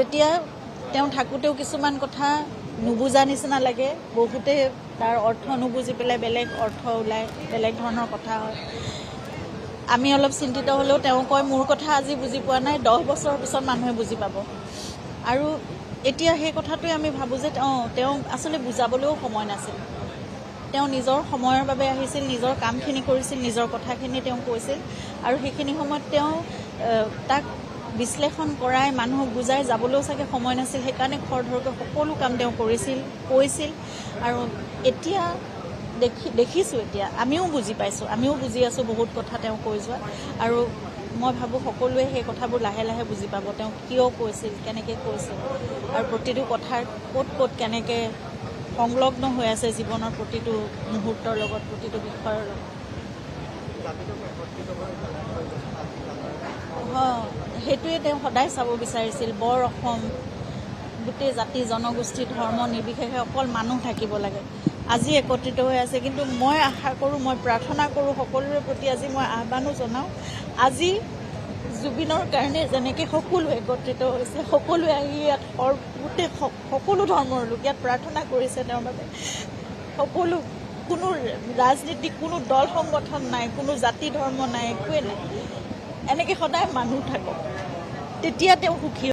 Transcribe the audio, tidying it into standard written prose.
তেতিয়া তেওঁ থাকোঁতেও কিছুমান কথা নুবুজা নিচিনা লাগে, বহুতে তাৰ অৰ্থ নুবুজি পেলাই বেলেগ অৰ্থ ওলায়, বেলেগ ধৰণৰ কথা হয়। আমি অলপ চিন্তিত হ'লেও তেওঁ কয়, মোৰ কথা আজি বুজি পোৱা নাই, 10 বছৰৰ পিছত মানুহে বুজি পাব। আৰু এতিয়া সেই কথাটোৱে আমি ভাবোঁ যে তেওঁ আচলতে বুজাবলৈও সময় নাছিল। তেওঁ নিজৰ সময়ৰ বাবে আহিছিল, নিজৰ কামখিনি কৰিছিল, নিজৰ কথাখিনি তেওঁ কৈছিল আৰু সেইখিনি সময়ত তেওঁ তাক বিশ্লেষণ কৰাই মানুহক বুজাই যাবলৈও চাগে সময় নাছিল। সেইকাৰণে খৰধৰকৈ সকলো কাম তেওঁ কৰিছিল, কৈছিল। আৰু এতিয়া দেখিছোঁ, এতিয়া আমিও বুজি পাইছোঁ, আমিও বুজি আছোঁ বহুত কথা তেওঁ কৈ যোৱা। আৰু মই ভাবোঁ সকলোৱে সেই কথাবোৰ লাহে লাহে বুজি পাব, তেওঁ কিয় কৈছিল, কেনেকৈ কৈছিল আৰু প্ৰতিটো কথাৰ ক'ত ক'ত কেনেকৈ সংলগ্ন হৈ আছে জীৱনৰ প্ৰতিটো মুহূৰ্তৰ লগত, প্ৰতিটো বিষয়ৰ লগত। সেইটোৱে তেওঁ সদায় চাব বিচাৰিছিল। বৰ অসম, গোটেই জাতি জনগোষ্ঠী ধৰ্ম নিৰ্বিশেষে অকল মানুহ থাকিব লাগে। আজি একত্ৰিত হৈ আছে, কিন্তু মই আশা কৰোঁ, মই প্ৰাৰ্থনা কৰোঁ সকলোৰে প্ৰতি, আজি মই আহ্বানো জনাওঁ, আজি জুবিনৰ কাৰণে যেনেকৈ সকলো একত্ৰিত হৈছে, সকলোৱে আহি ইয়াত গোটেই সকলো ধৰ্মৰ লোক ইয়াত প্ৰাৰ্থনা কৰিছে তেওঁৰ বাবে। সকলো, কোনো ৰাজনীতিক, কোনো দল সংগঠন নাই, কোনো জাতি ধৰ্ম নাই, একোৱেই নাই। এনেকৈ সদায় মানুহ থাকক, তেতিয়া তেওঁ সুখী।